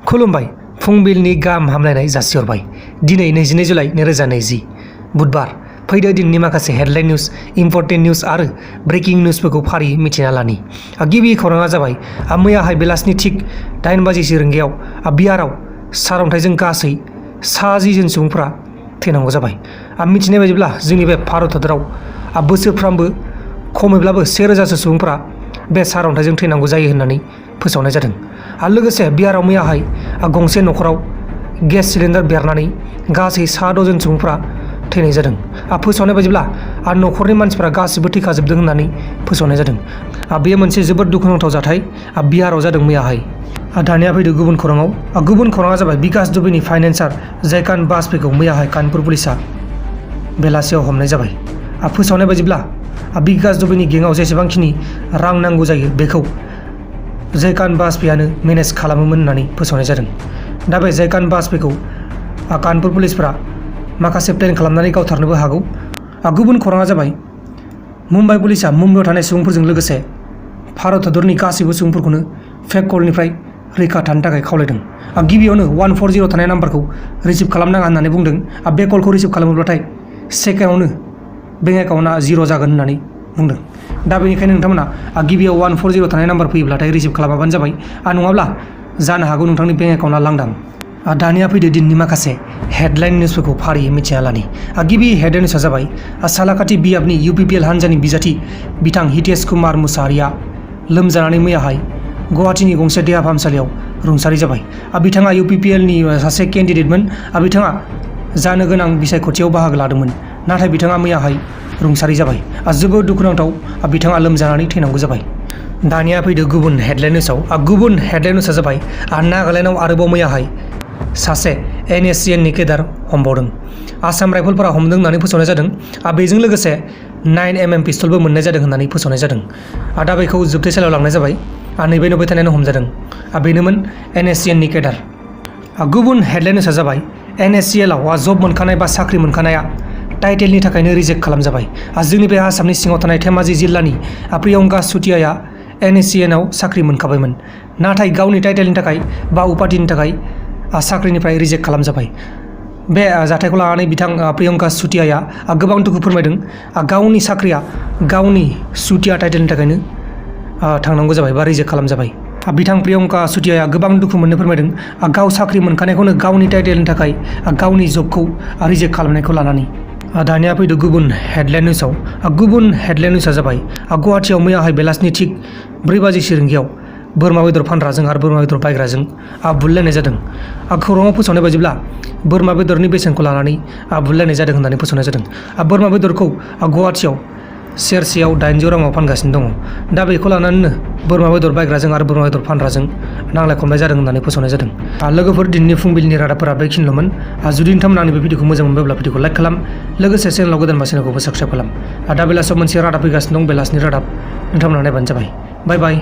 खुलुमबाय फुंबिलिनि गाहाम हामलायनाय जासिहरबाय। दिनै 22 जुलाइ 2020 बुधबार। फैदो दिननि माखासे हेडलाइन निउज, इम्पर्टेन्ट निउज आरो ब्रेकिं निउजफोरखौ फारियै मिथिना लानि। गिबि खौराङा जाबाय मैयाहाय बेलासिनि थिग 8 बाजिसो रिंगायाव बिहाराव सारअन्थाइजों गासै 60 जन सुबुंफोरा थैनांगौ जाबाय। मिथिनाय बायदिब्ला जोंनि बे भारत हादराव बोसोरफ्रामबो खमैब्लाबो 1000सो सुबुंफोरा बे सारअन्थाइजों थैनांगौ जायो होननानै फोसावनाय जादों। लोगोसे बिहाराव मैयाहाय गंसे न'खराव गेस सिलिन्डार बेरनानै गासै 6 जन सुबुंफोरा थैनाय जादों। फोसावनाय बायदिब्ला न'खरनि मानसिफोरा गासिबो थैखाजोबदों होननानै फोसावनाय जादों। बेयो मोनसे जोबोद दुखुनांथाव जाथाय बिहाराव जादों मैयाहाय। दानिया फैदो गुबुन खौराङाव। गुबुन खौराङा जाबाय बिकास दुबेनि फाइनेन्सार जयकान्त बाजपेयीखौ मैयाहाय कानपुर पुलिसा बेलासियाव हमनाय जाबाय। फोसावनाय बायदिब्ला बिकास दुबेनि गेंआव जेसेबांखिनि रां नांगौ जायो बेखौ जयकान्त बाजपेयीआनो मेनेज खालामोमोन होननानै फोसावनाय जादों। दा बे जयकान्त बाजपेयीखौ कानपुर पुलिसफोरा माखासे प्लेन खालामनानै गावथारनोबो हागौ। गुबुन खौराङा जाबाय मुम्बाइ पुलिसा मुम्बाइआव थानाय सुबुंफोरजों लोगोसे भारत हादरनि गासैबो सुबुंफोरखौनो फेक कलनिफ्राय रैखा थानो थाखाय खावलायदों। गिबियावनो 140 थानाय नाम्बारखौ रिसिभ खालामनाङा होननानै बुंदों। बे कलखौ रिसिभ खालामोब्लाथाय सेकेन्डआवनो बेंक एकाउन्टआ 0 जागोन होननानै बुंदों। दा बेनिखायनो नोंथांमोना गिबियाव 140 थानाय नाम्बार फैयोब्लाथाय रिसिभ खालामाबानो जाबाय। नङाब्ला जानो हागौ नोंथांनि बेंक एकाउन्टआ लांदां। दानिया फैदो दिननि माखासे हेडलाइन निउजफोरखौ फारियै मिथिना लानि। गिबि हेडलाइन निउसआ जाबाय सालाकाथि बियाबनि UPPL हान्जानि बिजाथि बिथां हितेश कुमार मुसाहारिया लोमजानानै मैयाहाय गुवाहाटीनि गंसे देहा फाहामसालियाव रुंसारि जाबाय। बिथाङा UPPLनि सासे केन्डिडेटमोन। बिथाङा जानो गोनां बिसायख'थियाव बाहागो लादोंमोन, नाथाय बिथाङा मैयाहाय रुंसारि जाबाय। जोबोद दुखुनांथाव बिथाङा लोमजानानै थैनांगौ जाबाय। दानिया फैदो गुबुन हेडलाइन निउसआव। गुबुन हेडलाइन निउसआ जाबाय नागालेण्डआव आरोबाव मैयाहाय सासे NSCNनि केडार हमबावदों। आसाम राइफलफोरा हमदों होननानै फोसावनाय जादों। बेजों लोगोसे 9mm पिस्तलबो मोननाय जादों होननानै फोसावनाय जादों। दा बेखौ जोबथेसालियाव लांनाय जाबाय। नैबे नुबाय थानायानो हमजादों। बेनोमोन NSCNनि केडार। गुबुन हेडलाइन निउसआ जाबाय NSCLआव जब मोनखानाय बा साख्रि मोनखानाया टाइटेलनि थाखायनो रिजेक्ट खालामजाबाय। जोंनि बे आसामनि सिङाव थानाय धेमाजि जिल्लानि प्रियंका चुटियाया NSCNआव साख्रि मोनखाबायमोन, नाथाय गावनि टाइटेलनि थाखाय बा उपाधिनि थाखाय साख्रिनिफ्राय रिजेक्ट खालामजाबाय। बे जाथायखौ लानानै बिथां प्रियंका चुटियाया गोबां दुखु फोरमायदों। गावनि साख्रिया गावनि चुटिया टाइटेलनि थाखायनो थांनांगौ जाबाय बा रिजेक्ट खालामजाबाय। बिथां प्रियंका चुटियाया गोबां दुखु मोननो फोरमायदों। गाव साख्रि मोनखानायखौनो गावनि टाइटेलनि थाखाय गावनि जबखौ रिजेक्ट खालामनायखौ लानानै। दानिया फैदो गुबुन हेडलाइन निउसआव। गुबुन हेडलाइन निउसआ जाबाय गुवाहाटीयाव मैयाहाय बेलासिनि थिग 4 बाजिसो रिंगायाव बोरमा बेदर फानग्राजों आरो बोरमा बेदर बायग्राजों बुलायनाय जादों। खौराङाव फोसावनाय बायदिब्ला बोरमा बेदरनि बेसेनखौ लानानै बुलायनाय जादों होननानै फोसावनाय जादों। बोरमा बेदरखौ गुवाहाटीयाव सेरसेयाव 800 राङाव फानगासिनो दङ। दा बेखौ लानानैनो बोरमा बेदर बायग्राजों आरो बोरमा बेदर फानग्राजों नांलाय खमलाय जादों होननानै फोसावनाय जादों। लोगोफोर, दिनैनि फुंबिलिनि रादाबफोरा बेखिनिल'मोन। जुदि नोंथांमोना आंनि बे भिडिअखौ मोजां मोनबायब्ला भिडिअखौ लाइक खालाम, लोगोसे चेनेलाव गोदानबा चेनेलखौबो साबस्क्राइब खालाम। दा बेलासियाव मोनसे रादाब फैगासिनो दं, बेलासिनि रादाब। नोंथांमोना नायबानो जाबाय। बाय बाय।